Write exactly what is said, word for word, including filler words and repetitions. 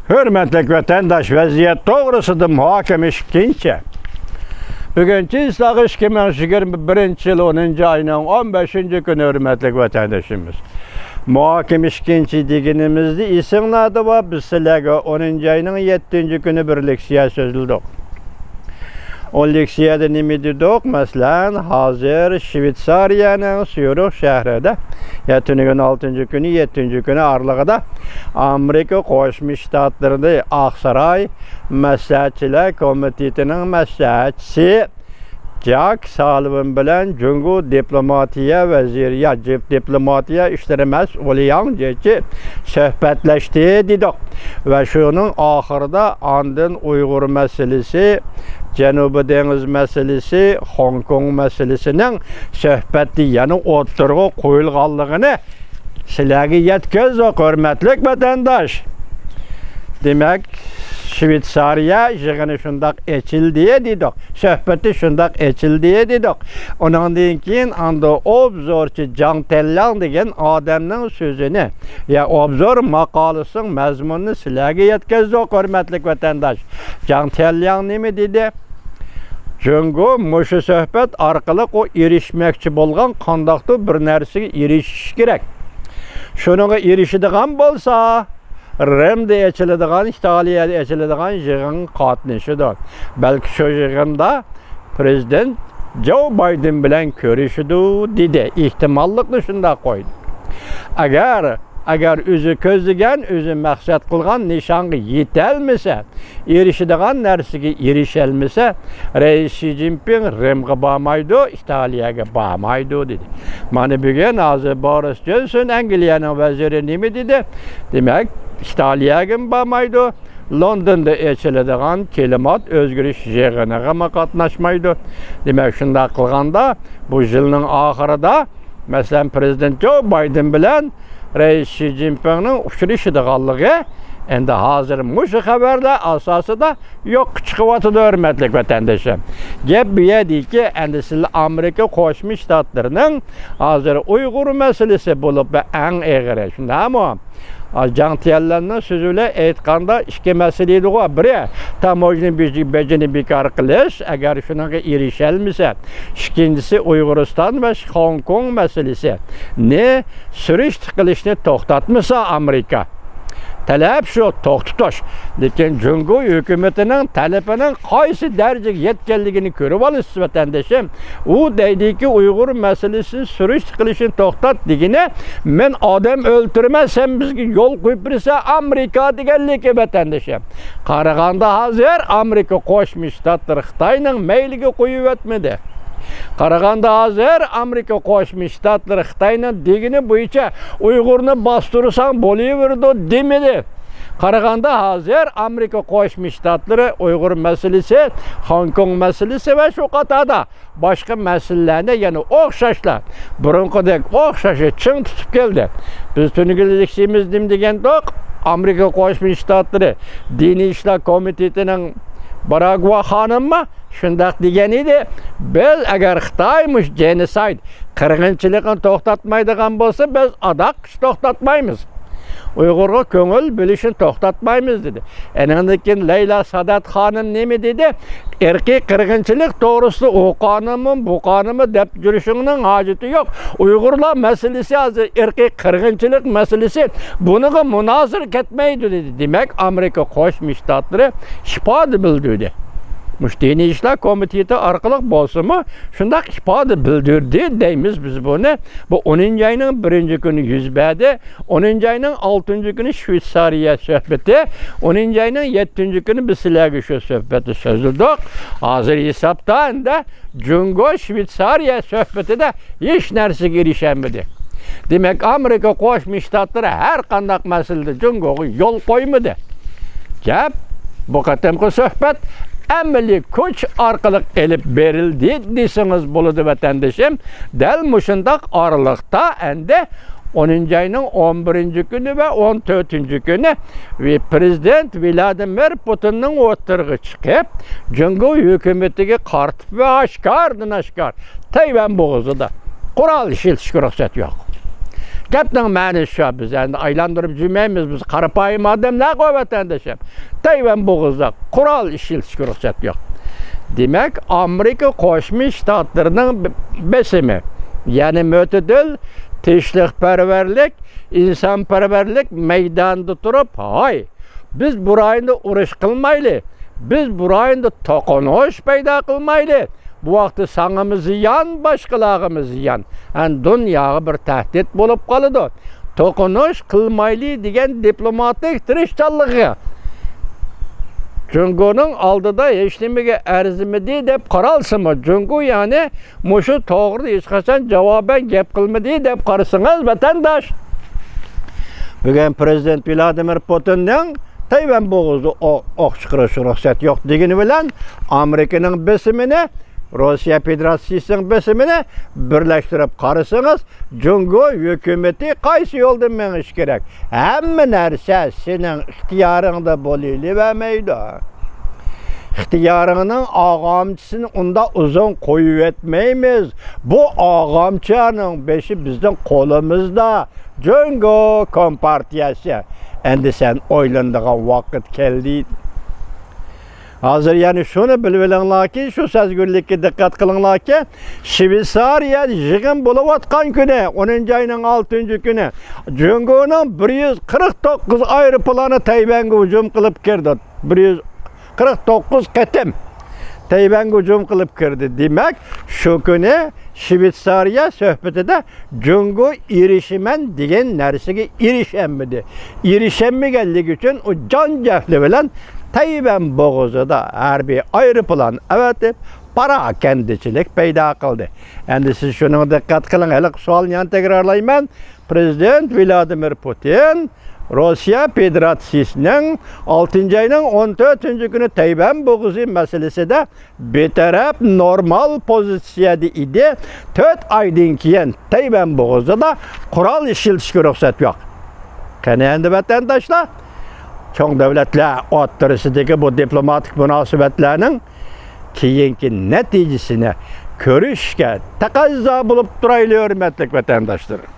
ھۆرمەتلىك ۋەتەنداش، ۋەزىيەت توغرىسىدا مۇھاكىمە ئىككىنچى. بۈگۈن چىسلاغ ئىككى مىڭ يىگىرمە بىرىنچى يىل ئونىنچى ئاينىڭ ئون بەشىنچى كۈنى، ھۆرمەتلىك ۋەتەندىشىمىز. مۇھاكىمە ئىككىنچى دېگىنىمىزدە ئېسىڭلاردا بار، بىز سىلەرگە ئونىنچى ئاينىڭ يەتتىنچى كۈنى بىر لېكسىيە سۆزلىدۇق. ئۇ لېكسىيەدە نېمە دېدۇق؟ مەسىلەن، ھازىر شۋېتسارىيەنىڭ سيۇرىخ شەھىرىدە، يا تۈنۈگۈن ئالتىنچى كۈنى، يەتتىنچى كۈنى ئارىلىقىدا ئامېرىكا قوشما شتاتلىرىدا ئاقساراي مەسلىھەتچىلەر كومىتېتىنىڭ مەسلىھەتچىسى جاك سالىۋان بىلەن جۇڭگو دىپلوماتىيە ۋەزىرى، يا جىپ-، دىپلوماتىيە ئىشلىرى مەسئۇلى ياڭ جيېچى سۆھبەتلەشتى دېدۇق. ۋە شۇنىڭ ئاخىرىدا ئاندىن ئۇيغۇر مەسىلىسى، جەنۇبىي دېڭىز مەسىلىسى، خوڭكوڭ مەسىلىسىنىڭ سۆھبەتتە يەنە ئوتتۇرىغا قويۇلغانلىقىنى سىلەرگە يەتكۈزدۇق، ھۆرمەتلىك ۋەتەنداش. دېمەك، شۋېتسارىيە يىغىنى شۇنداق ئېچىلدى دېدۇق، سۆھبىتى شۇنداق ئېچىلدى دېدۇق. ئۇنىڭدىن كېيىن ئاندىن ئوبزورچى جاڭ تيەنلياڭ دېگەن ئادەمنىڭ سۆزىنى، يا ئوبزور ماقالىسىنىڭ مەزمۇنىنى سىلەرگە يەتكۈزدۇق، ھۆرمەتلىك ۋەتەنداش. جاڭ تيەنلياڭ نېمە دېدى؟ جۇڭگو مۇشۇ سۆھبەت ئارقىلىق ئۇ ئېرىشمەكچى بولغان قانداقتۇر بىر نەرسىگە ئېرىشىشى كېرەك. شۇنىڭغا ئېرىشىدىغان بولسا، رىمدا ئېچىلىدىغان، ئىتالىيەدە ئېچىلىدىغان يىغىنغا قاتنىشىدۇ. بەلكى شۇ يىغىندا پىرېزىدېنت جو بايدېن بىلەن كۆرۈشىدۇ، دېدى. ئېھتىماللىقنى شۇنداق قويدى. ئەگەر، ئەگەر ئۆزى كۆزلىگەن، ئۆزى مەقسەت قىلغان نىشانغا يېتەلمىسە، ئېرىشىدىغان نەرسىگە ئېرىشەلمىسە، رەئىس شى جىنپىڭ رىمغا بارمايدۇ، ئىتالىيەگە بارمايدۇ، دېدى. مانا بۈگۈن ھازىر بورىس جونسون، ئەنگلىيەنىڭ ۋەزىرى نېمە دېدى؟ دېمەك، ئىتالىيەگىمۇ بارمايدۇ، لوندوندا ئېچىلىدىغان كىلىمات ئۆزگىرىش يىغىنىغىمۇ قاتناشمايدۇ. دېمەك، شۇنداق قىلغاندا، بۇ يىلنىڭ ئاخىرىدا، مەسىلەن، پىرېزىدېنت جو بايدېن بىلەن رەئىس شى جىنپىڭنىڭ ئۇچرىشىدىغانلىقى ئەمدى ھازىر مۇشۇ خەۋەرلەر ئاساسىدا يوققا چىقىۋاتىدۇ، ھۆرمەتلىك ۋەتەندىشىم. گەپ بۇ يەردىكى، ئەمدى سىلەر ئامېرىكا قوشما شتاتلىرىنىڭ ھازىر ئۇيغۇر مەسىلىسى بولۇپ ئەڭ ئېغىرى، شۇنداقمۇ؟ جاڭ تيەنلياڭنىڭ سۆزى بىلەن ئېيتقاندا، ئىككى مەسىلە ئىدىغۇ. بىرى، تاموژنا بېجى-، بېجىنى بىكار قىلىش، ئەگەر شۇنىڭغا ئېرىشەلمىسە. ئىككىنچىسى، ئۇيغۇرىستان ۋە خوڭكوڭ مەسىلىسىنى سۈرۈشتە قىلىشنى توختاتمىسا ئامېرىكا. تەلەپ شۇ، توختىتىش. لېكىن جۇڭگو ھۆكۈمىتىنىڭ تەلىپىنىڭ قايسى دەرىجىگە يەتكەنلىكىنى كۆرۈۋالىسىز، ۋەتەندىشىم. ئۇ دەيدىكى، ئۇيغۇر مەسىلىسىنى سۈرۈشتە قىلىشنى توختات دېگىنى، مەن ئادەم ئۆلتۈرىمەن، سەن بىزگە يول قويۇپ بېرىسەن، ئامېرىكا دېگەنلىكى، ۋەتەندىشىم. قارىغاندا ھازىر ئامېرىكا قوشما شتاتلىرى خىتاينىڭ مەيلىگە قويۇۋەتمىدى. قارىغاندا ھازىر ئامېرىكا قوشما شتاتلىرى خىتاينىڭ دېگىنى بويىچە ئۇيغۇرنى باستۇرساڭ بولۇۋېرىدۇ دېمىدى. قارىغاندا ھازىر ئامېرىكا قوشما شتاتلىرى ئۇيغۇر مەسىلىسى، خوڭكوڭ مەسىلىسى ۋە شۇ قاتاردا باشقا مەسىلىلەرنى يەنە ئوخشاشلا، بۇرۇنقىدەك ئوخشاشلا چىڭ تۇتۇپ كەلدى. بىز تۈنۈگۈن لېكسىيىمىزدە نېمە دېگەنتۇق؟ ئامېرىكا قوشما شتاتلىرى دىنىي ئىشلار كومىتېتىنىڭ باراگۋا خانىممۇ شۇنداق دېگەن ئىدى. بىز ئەگەر خىتاي مۇشۇ جېنوسايد، قىرغىنچىلىقنى توختاتمايدىغان بولسا، بىز ئاداق توختاتمايمىز. ئۇيغۇرغا كۆڭۈل بۆلۈشنى توختاتمايمىز، دېدى. ئېنىڭدىن كېيىن لەيلا سادات خانىم نېمە دېدى؟ ئىرقىي قىرغىنچىلىق توغرىسىدا ئۇ قانۇنمۇ، بۇ قانۇنمۇ دەپ يۈرۈشۈڭنىڭ ھاجىتى يوق. ئۇيغۇرلار مەسىلىسى ھازىر ئىرقىي قىرغىنچىلىق مەسىلىسى، بۇنىڭغا مۇنازىرە كەتمەيدۇ، دېدى. دېمەك، ئامېرىكا قوشما شتاتلىرى ئىپادە بىلدۈردى. مۇشۇ دىنىي ئىشلار كومىتېتى ئارقىلىق بولسىمۇ، شۇنداق ئىپادە بىلدۈردى دەيمىز بىز بۇنى. بۇ ئونىنچى ئاينىڭ بىرىنچى كۈنى يۈز بەردى. ئونىنچى ئاينىڭ ئالتىنچى كۈنى شۋېتسارىيە سۆھبىتى. ئونىنچى ئاينىڭ يەتتىنچى كۈنى بىز سىلەرگە شۇ سۆھبەتنى سۆزلىدۇق. ھازىر ھېسابتا ئەمدى جۇڭگو شۋېتسارىيە سۆھبىتىدە ھېچ نەرسىگە ئېرىشەلمىدى. دېمەك، ئامېرىكا قوشما شتاتلىرى ھەر قانداق مەسىلىدە جۇڭگوغا يول قويمىدى. گەپ، بۇ قېتىمقى سۆھبەت ئەمەلىي كۈچ ئارقىلىق ئېلىپ بېرىلدى دېسىڭىز بولىدۇ، ۋەتەندىشىم. دەل مۇشۇنداق ئارىلىقتا ئەمدى ئونىنچى ئاينىڭ ئون بىرىنچى كۈنى ۋە ئون تۆتىنچى كۈنى ۋى-، پىرېزىدېنت ۋلادىمىر پۇتىننىڭ ئوتتۇرىغا چىقىپ، جۇڭگو ھۆكۈمىتىگە قارىتىپ ۋە ئاشكارىدىن ئاشكارا تەيۋەن بوغۇزىدا قورال ئىشلىتىشكە رۇخسەت يوق. گەپنىڭ مەنىسى شۇ، بىز ئەمدى ئايلاندۇرۇپ جۈمەيمىز، بىز قارىپايىم ئادەملەرغۇ، ۋەتەنداشلار. تەيۋەن بوغۇزىدا قورال ئىشلىتىشكە رۇخسەت يوق. دېمەك، ئامېرىكا قوشما شتاتلىرىنىڭ بېسىمى، يەنى مۆتىدىل، تىنچلىقپەرۋەرلىك، ئىنسانپەرۋەرلىك مەيدانىدا تۇرۇپ، ھاي، بىز بۇ رايوندا ئۇرۇش قىلمايلى، بىز بۇ رايوندا توقۇنۇش پەيدا قىلمايلى. بۇ ۋاقىتتا ساڭىمۇ زىيان، باشقىلارغىمۇ زىيان. ھەم دۇنياغا بىر تەھدىت بولۇپ قالىدۇ. توقۇنۇش قىلمايلى دېگەن دىپلوماتىك تىرىشچانلىقى جۇڭگونىڭ ئالدىدا ھېچنېمىگە ئەرزىمىدى دەپ قارالسىمۇ، جۇڭگو يەنى مۇشۇ توغرىدا ھېچقاچان جاۋابەن گەپ قىلمىدى دەپ قارىسىڭىز، ۋەتەنداش. بۈگۈن پىرېزىدېنت ۋلادىمىر پۇتىننىڭ تەيۋەن بوغۇزىدا ئو-، ئوق چىقىرىشقا رۇخسەت يوق دېگىنى بىلەن ئامېرىكىنىڭ بېسىمىنى، روسىيە فېدېراتسىيىسىنىڭ بېسىمىنى بىرلەشتۈرۈپ قارىسىڭىز، جۇڭگو ھۆكۈمىتى قايسى يولدا مېڭىشى كېرەك؟ ھەممە نەرسە سېنىڭ ئىختىيارىڭدا بولۇۋېرەلمەيدۇ. ئىختىيارىڭنىڭ ئاغامچىسىنى ئۇنداق ئۇزۇن قويۇۋەتمەيمىز. بۇ ئاغامچىنىڭ بېشى بىزنىڭ قولىمىزدا. جۇڭگو كومپارتىيەسى. ئەمدى سەن ئويلىنىدىغان ۋاقىت كەلدى. ھازىر يەنە شۇنى بىلىۋېلىڭلاركى، شۇ سەزگۈرلۈككە دىققەت قىلىڭلاركى، شۋېتسارىيە يىغىن بولۇۋاتقان كۈنى، ئونىنچى ئاينىڭ ئالتىنچى كۈنى، جۇڭگونىڭ بىر يۈز قىرىق توققۇز ئايروپىلانى تەيۋەنگە ھۇجۇم قىلىپ كىردى. بىر يۈز قىرىق توققۇز قېتىم تەيۋەنگە ھۇجۇم قىلىپ كىردى. دېمەك، شۇ كۈنى شۋېتسارىيە سۆھبىتىدە جۇڭگو ئېرىشىمەن دېگەن نەرسىگە ئېرىشەلمىدى. ئېرىشەلمىگەنلىكى ئۈچۈن ئۇ جان جەھلى بىلەن تەيۋەن بوغۇزىدا ھەربىي ئايروپىلان ئەۋەتىپ، پاراكەندىچىلىك پەيدا قىلدى. ئەمدى سىز شۇنىڭغا دىققەت قىلىڭ، ھېلىقى سوئالنى يەنە تەكرارلايمەن. پىرېزىدېنت ۋلادىمىر پۇتىن روسىيە فېدېراتسىيىسىنىڭ ئالتىنچى ئاينىڭ ئون تۆتىنچى كۈنى تەيۋەن بوغۇزى مەسىلىسىدە بىتەرەپ نورمال پوزىتسىيەدە ئىدى. تۆت ئايدىن كېيىن تەيۋەن بوغۇزىدا قورال ئىشلىتىشكە رۇخسەت يوق. قېنى ئەمدى ۋەتەنداشلار، چوڭ دۆلەتلەر ئوتتۇرىسىدىكى بۇ دىپلوماتىك مۇناسىۋەتلەرنىڭ كېيىنكى نەتىجىسىنى كۆرۈشكە تەقەززا بولۇپ تۇرايلى، ھۆرمەتلىك ۋەتەنداشلىرىم.